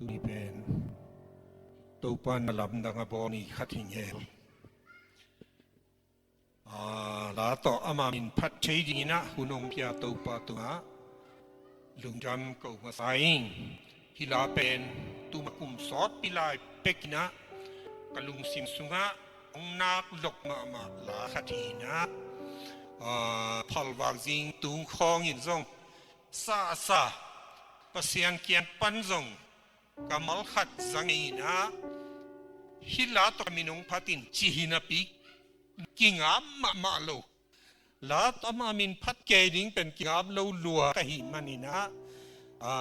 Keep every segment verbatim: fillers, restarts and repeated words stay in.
Tuni pen Topa na lamdang a bawl ni khat hi ngel. A, la tawh ama min phat thei dingin ah hun hong pia Topa tungah lungdam ko masa ing. Hih la pen tuma kum sawtpi lai pekin ah ka lungsim sungah hong nak lok mahmah la khat hi-in ah, a, phalvak zing tung khawngin zong sa a sa, Pasian kiang pan zong kammal khat za ngei-in ah, hih la tawh ka min hong phat in ci hi napi kingap mahmah lo. La tawh ama min phat kei ding pen kingap lo lua ka hih manin ah, a,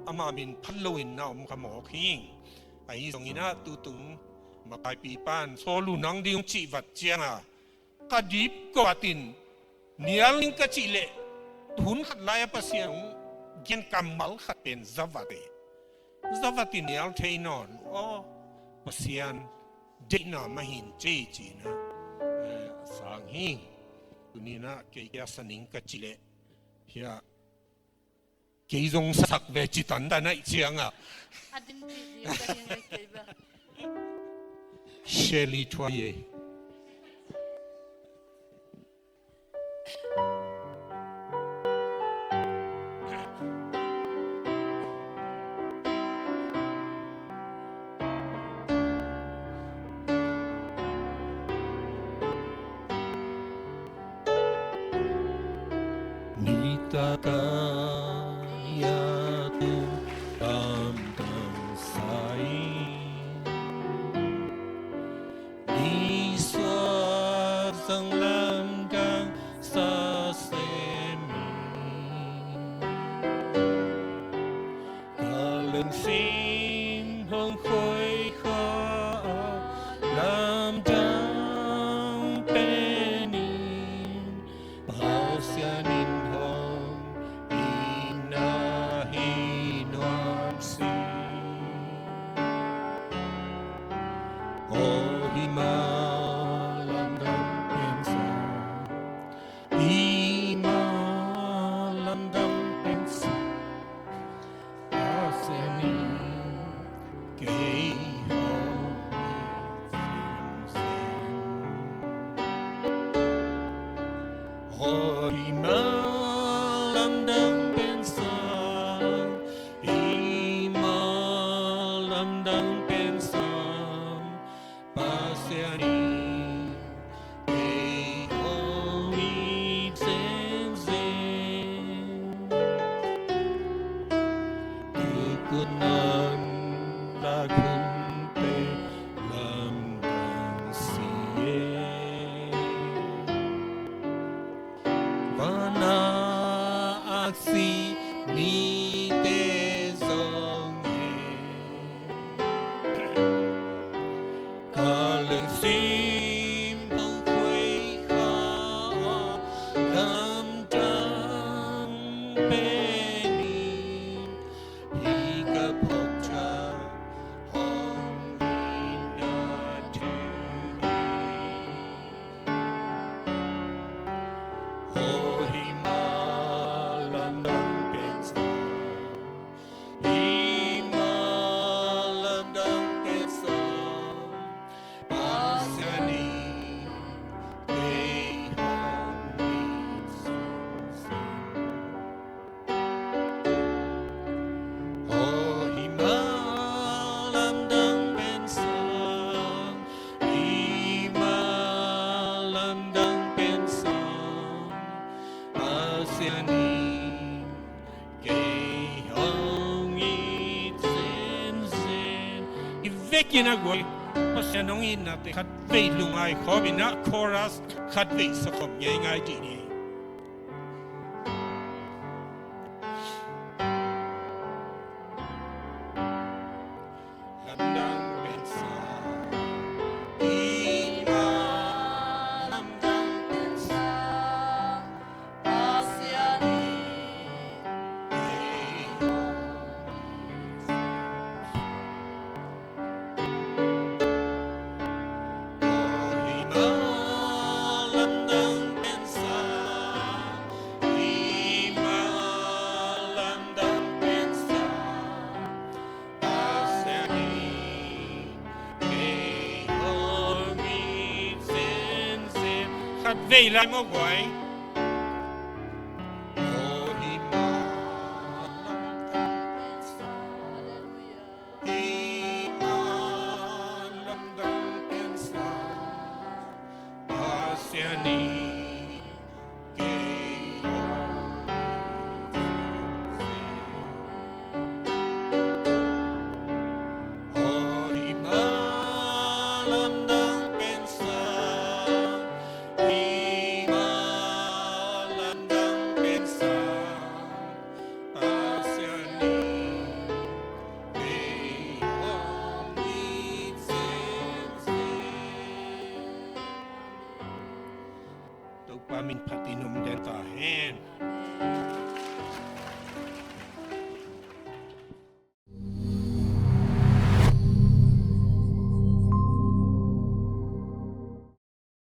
ama min phat loin na om ka mawk hi. Ahi zongin ah tutung makaipipa in Saul uh nang ding hong cih vat ciangin ah ka dip kawtin nial ning ka cih leh, hun khat lai-a Pasian hong gen kammal khat pen za vat e. Za vatin nial thei nawn lo. Aw, Pasian deihna mah hi ci-in ah, eh, a sang hi. Tuni-in ah kei kia sa ning ka cih leh, hiah kei zong sak ve ci tantan ahih ciangin ah. A din pi ding ka ding ai kei ba. Shirley Thuai e. Nitak a yatu lamdang sa ing. Nisuak zong lamdang sa sem ing. Ka lungsim hong khoikha a lamdang pen in, Pasian in hong itna hi nuam sih. Aw, hih mah lamdang pen sa, hih mah lamdang pen sa, Pasian in kei hong it semsem. Aw, hih mah lamdang pen sa, hih mah lamdang pen sa, Pasian in kei hong it semsem. Tuk un an lak hunte lamdang si e. Van a aksi mite zong e. Ka lungsim hong khoikha a lamdang pen in, hih ka phawk thak hong itna thu hi. Aw, hih mah lamdang pen sa, hih mah lamdang pen sa, Pasian in kei hong it semsem. Aw, hih mah lamdang pen sa, hih mah lamdang pen sa, Pasian in kei hong it semsem. I vekin a guai, Pasian hong itnate khat vei lungngai khawm in a, chorus khat vei sa khawm ngeingai dih ni. Lamdang pen sa, i mah lamdang pen sa, Pasian in kei hong it semsem. Aw, hih mah lamdang pen sa, Vei lai maw guai.